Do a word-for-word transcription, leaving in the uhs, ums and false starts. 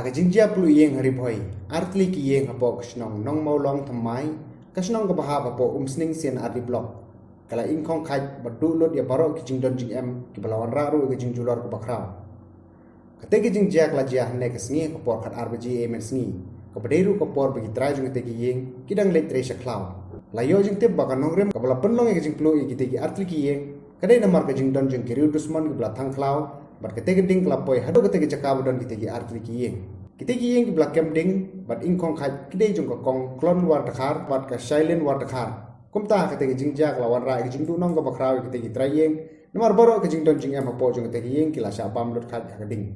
Ka jingjia pluh ïing ha Ri Bhoi, artylli ki ïing hapoh ka shnong Nongmawlong Thymmai, ka shnong kaba hap hapoh Umsning C&RD Block, ka la ing khong khait bad duh lut ïa baroh ki jingdon jingem kiba la wanrah ruh ïa ka jingjulor kaba khraw. Kata ka jingjia ka la jia hynne ka sngi ha ka por khatar baje eiei mynsngi, kaba dei ruh ka por ba ki trai jong kata ka ïing ki dang leit trei sha khlaw. La ïoh jingtip ba ka nongrim kaba la pynlong ïa ka jingpluh ïa kita ki artylli ki ïing ka dei namar ka jingdon jong ki riew dusmon kiba la thang khlaw, bad kata ka ding ka la poi haduh kata ka jaka ba don kita ki artylli ki ïing. Kita ki ïing kiba la kem ding bad ing khong khait ki dei jong ka Kong Klon Wardkhar bad ka Shailin Wardkhar. Kumta ha kata ka jingjia ka la wanrah ïa ka jingduhnong kaba khraw ïa kita ki trai ïing, namar baroh ka jingdon jingem hapoh jong kata ka ïing ki la shah bam lut khait ha ka ding.